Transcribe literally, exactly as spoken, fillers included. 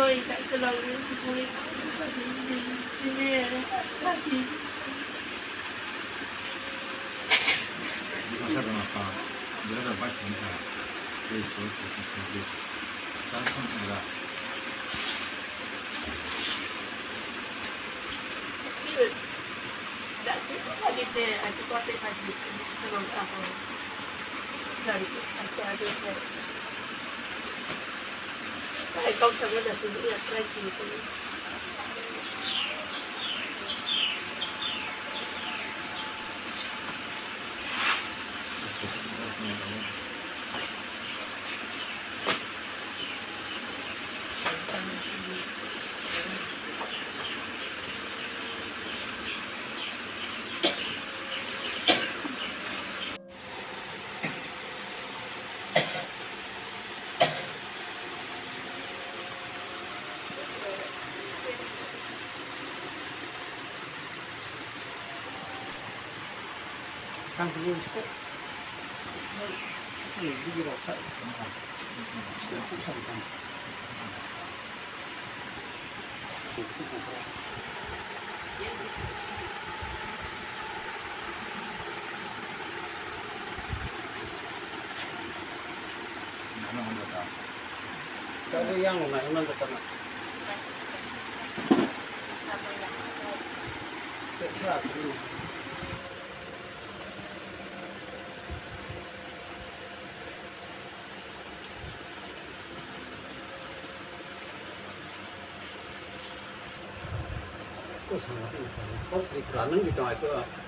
Oi, tak selalu, oi, tak selalu, ini, ini, lagi. Masa kenapa? Dia ada pas minta. Dia suruh kita sendiri. Langsung enggak. Sabe yang mana yang mana mana. Ko sama ko ko Tripura nang di tong ai ko.